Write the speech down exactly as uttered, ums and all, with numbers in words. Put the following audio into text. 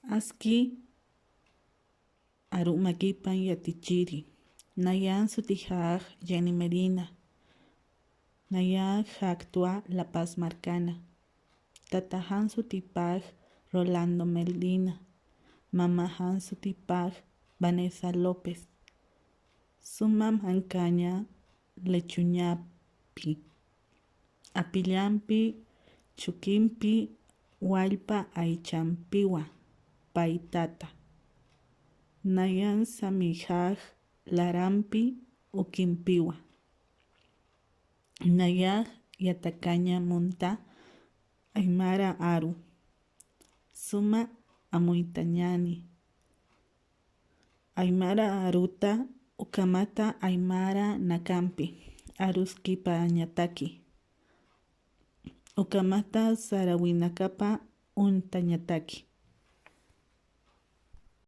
Aski arumakipan yatichiri. Nayan sutixax Jenny Medina. Nayax jaktwa La Paz markana. Tataxan sutipax Rolando Medina. Mamaxan sutipax Vanessa López. Suma mankaña lechuñapi. Apillampi, chukimpi, wallpa aychampiwa, paytata. Nayan samixax larampi, ukimpiwa. Nayax yatakaña munta aymara aru. Suma amuytañani. Aymara aruta ukamata aymara nakampi aruskipañataki. Ukamata sarawinakapa untañataki.